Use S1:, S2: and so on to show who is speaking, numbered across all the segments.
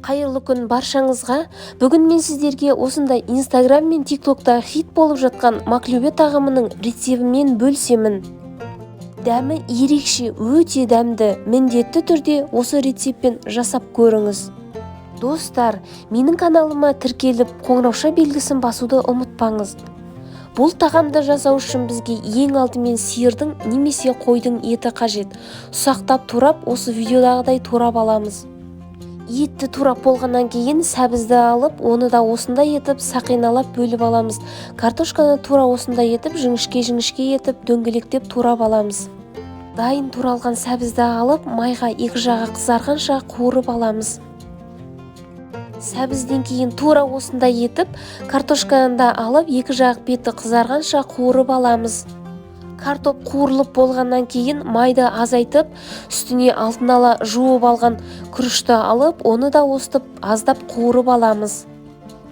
S1: Қайырлы күн баршаңызға! Бүгін мен сіздерге осындай Инстаграм мен ТикТокта хит болып жатқан маклюбе тағамының рецебімен бөлісемін. Дәмі ерекше, өте дәмді. Міндетті түрде осы рецептпен жасап көріңіз. Достар, менің каналыма тіркеліп, қоңырауша белгісін басуды ұмытпаңыз. Бұл тағамды жасау үшін бізге ең алдымен сиырдың немесе қойдың еті қажет. Ұсақтап турап, осы видеодағыдай турап аламыз. Етті турап болғаннан кейін сәбізді алып, оны да осындай етіп сақиналап бөліп аламыз. Картошканы тура осындай етіп жіңішке-жіңішке етіп дөңгелектеп турап аламыз. Дайын туралған сәбізді алып, майға екі жағы қызарғанша қуырып аламыз. Сәбізден кейін тура осындай етіп картошканы да алып, екі жақ беті қызарғанша қуырып аламыз. Картоп қуырылып болғаннан кейін майды азайтып, үстіне алдын ала жуып алған күрішті алып, оны да осытып аздап қуырып аламыз.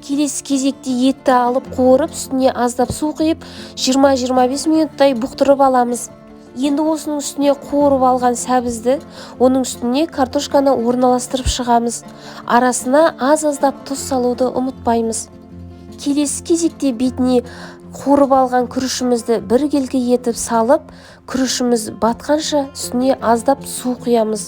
S1: Келесі кезекте етті алып, қуырып, үстіне аздап су құйып, 20-25 минуттай бұқтырып аламыз. Енді осының үстіне қуырып алған сәбізді, оның үстіне картошканы орналастырып шығамыз. Арасына аз-аздап тұз салуды ұмытпаймыз. Келесі кезекте бетіне қуырып алған күрішімізді біркелкі етіп салып, күрішіміз батқанша үстіне аздап су құямыз.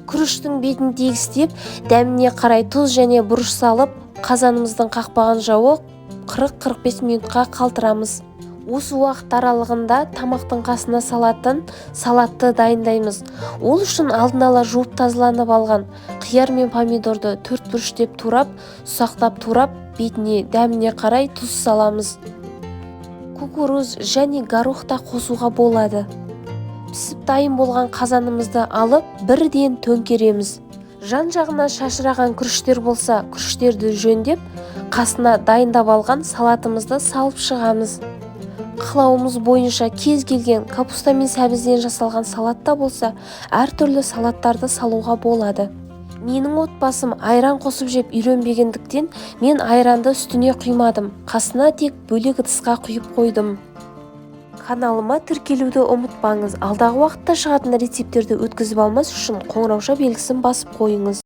S1: Күріштің бетін тегістеп, дәміне қарай тұз және бұрыш салып, қазанымыздың қақпағын жауып, 40-45 минутқа қалдырамыз. Осы уақыт аралығында тамақтың қасына салатын салатты дайындаймыз. Ол үшін алдын ала жуып тазаланып алған қияр мен помидорды төрт бұрыштеп турап, ұсақтап турап, бетіне дәміне қарай тұз саламыз. Кукуруз және горох та қосуға болады. Пісіп дайын болған қазанымызды алып, бірден төңкереміз. Жан-жағына шашыраған күріштер болса, күріштерді жөндеп, қасына дайындап алған салатымызды салып шығамыз. Қалауымыз бойынша кез келген капуста мен сәбізден жасалған салат та болса, әртүрлі салаттарды салуға болады. Менің отбасым айран қосып жеп үйренбегендіктен, мен айранды үстіне құймадым, қасына тек бөлек ыдысқа құйып қойдым. Каналыма тіркелуді ұмытпаңыз. Алдағы уақытта шығатын рецепттерді өткізіп алмас үшін қоңырауша белгісін басып қойыңыз.